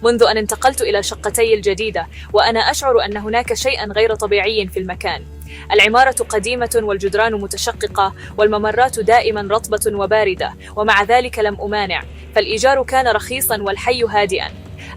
منذ أن انتقلت إلى شقتي الجديدة وأنا أشعر أن هناك شيئا غير طبيعي في المكان. العمارة قديمة والجدران متشققة والممرات دائما رطبة وباردة، ومع ذلك لم أمانع، فالإيجار كان رخيصا والحي هادئا.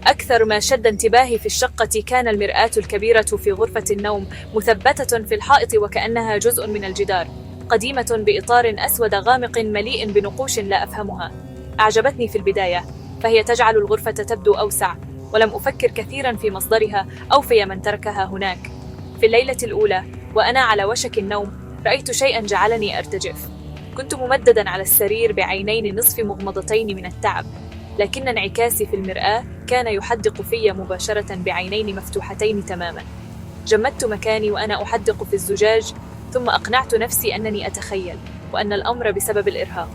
أكثر ما شد انتباهي في الشقة كان المرآة الكبيرة في غرفة النوم، مثبتة في الحائط وكأنها جزء من الجدار، قديمة بإطار أسود غامق مليء بنقوش لا أفهمها. أعجبتني في البداية، فهي تجعل الغرفة تبدو أوسع، ولم أفكر كثيرا في مصدرها أو في من تركها هناك. في الليلة الأولى وأنا على وشك النوم رأيت شيئا جعلني أرتجف. كنت ممددا على السرير بعينين نصف مغمضتين من التعب، لكن انعكاسي في المرآة كان يحدق في مباشرة بعينين مفتوحتين تماما. جمدت مكاني وأنا أحدق في الزجاج، ثم أقنعت نفسي أنني أتخيل وأن الأمر بسبب الإرهاق،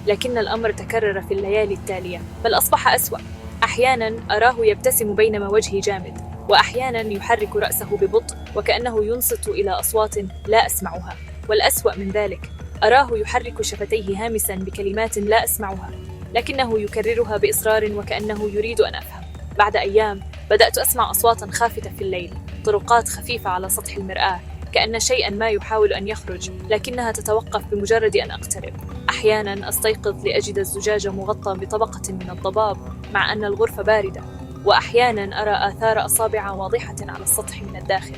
لكن الأمر تكرر في الليالي التالية، بل أصبح أسوأ. أحيانا أراه يبتسم بينما وجهي جامد، وأحيانا يحرك رأسه ببطء وكأنه ينصت إلى أصوات لا أسمعها. والأسوأ من ذلك، أراه يحرك شفتيه هامسا بكلمات لا أسمعها، لكنه يكررها بإصرار وكأنه يريد أن أفهم. بعد أيام بدأت أسمع أصواتا خافتة في الليل، طرقات خفيفة على سطح المرآة، كأن شيئا ما يحاول أن يخرج، لكنها تتوقف بمجرد أن أقترب. أحيانا أستيقظ لأجد الزجاج مغطى بطبقة من الضباب مع أن الغرفة باردة، وأحيانا أرى آثار أصابع واضحة على السطح من الداخل.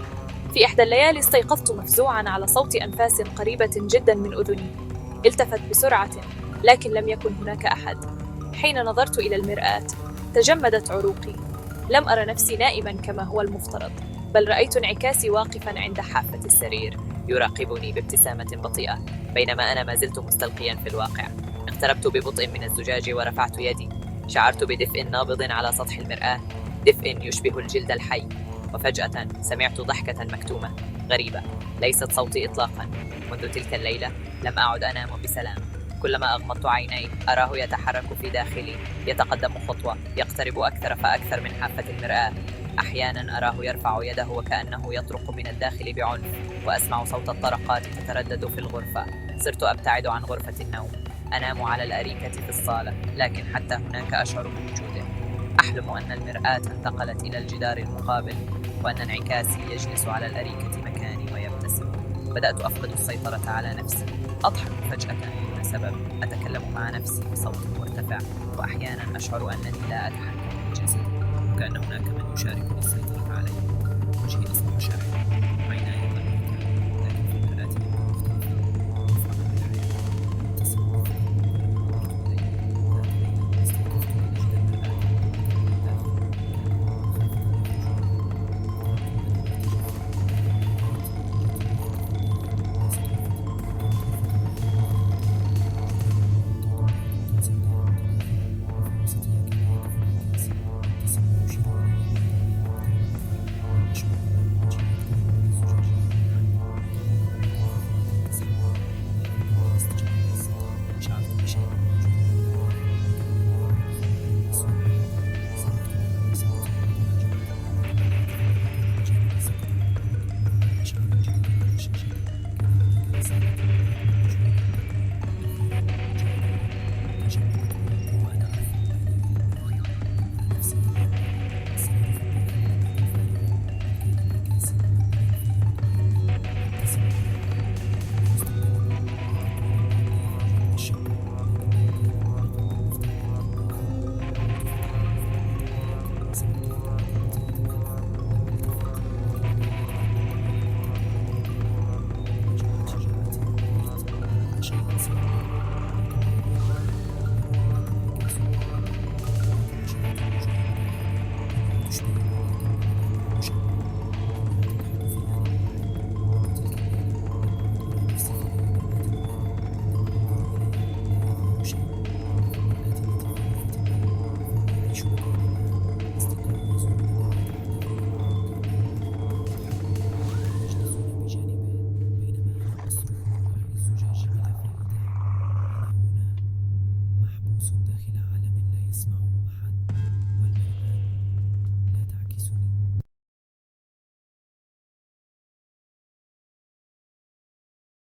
في إحدى الليالي استيقظت مفزوعا على صوت أنفاس قريبة جدا من أذني. التفت بسرعة، لكن لم يكن هناك أحد. حين نظرت إلى المرآة تجمدت عروقي. لم أرى نفسي نائما كما هو المفترض، بل رأيت انعكاسي واقفا عند حافة السرير يراقبني بابتسامة بطيئة، بينما أنا ما زلت مستلقيا في الواقع. اقتربت ببطء من الزجاج ورفعت يدي. شعرت بدفء نابض على سطح المرآة، دفء يشبه الجلد الحي. وفجأة سمعت ضحكة مكتومة غريبة، ليست صوتي إطلاقا. منذ تلك الليلة لم أعد أنام بسلام. كلما أغمضت عيني أراه يتحرك في داخلي، يتقدم خطوة، يقترب أكثر فأكثر من حافة المرآة. أحيانا أراه يرفع يده وكأنه يطرق من الداخل بعنف، وأسمع صوت الطرقات تتردد في الغرفة. صرت أبتعد عن غرفة النوم، أنام على الأريكة في الصالة، لكن حتى هناك أشعر بوجوده. أحلم أن المرآة انتقلت إلى الجدار المقابل، وأن انعكاسي يجلس على الأريكة مكاني ويبتسم. بدأت أفقد السيطرة على نفسي، أضحك فجأة دون سبب، أتكلم مع نفسي بصوت مرتفع، وأحيانا أشعر أنني لا أتحكم بجسدي، وكأن هناك من يشاركني السيطرة علي. وجهي أصبح شاحب، عيناي ضعيفتان، لكن في المرآة يبدو مختلفا، مفعما بالحياة، يبتسم بثقة كلما نظرت إليه. ذات ليلة استيقظت لأجد المرآة مغلقة من الداخل، كأن ضوءا خافتا يخرج منها. اقتربت وأنا أرتجف. وجدت الغرفة في الداخل ليست غرفتي، كانت غرفة أخرى مظلمة تماما، جدرانها مغطاة بخطوط سوداء متداخلة، وفي وسطها كان يقف انعكاسي يبتسم ويشير إلي بيديه لأقترب أكثر. لم أشعر إلا بوجهي يقترب من الزجاج يمنعني. كذلك رأيت خطوات تسحبني تأخذني إلى السطح. شعرت بشيء ما يجرني إلى الداخل، كأن العالم الخارجي يصرخ. صرخت بأعلى صوت وتراجعت، لكن الهاتف الذي كان بجانبي سقط على الأرض. ظهر إشعار جديد على الشاشة. كان هناك رسالة برقم مجهول تقول: أخيرا جاء دوري. تجمدت عروقي وأنا أرفع يدي إلى المرآة. لم أرى نفسي إطلاقا. السرير في الداخل لم يكن فارغا، بل كان انعكاسي ممددا فيه مطمئنا يبتسم إلي وكأنه يستقبلني. ركضت إلى الباب لأخرج من الشقة، لكنه كان مغلقا بالمفتاح من الداخل. حاولت فتحه فلم يتحرك. سمعت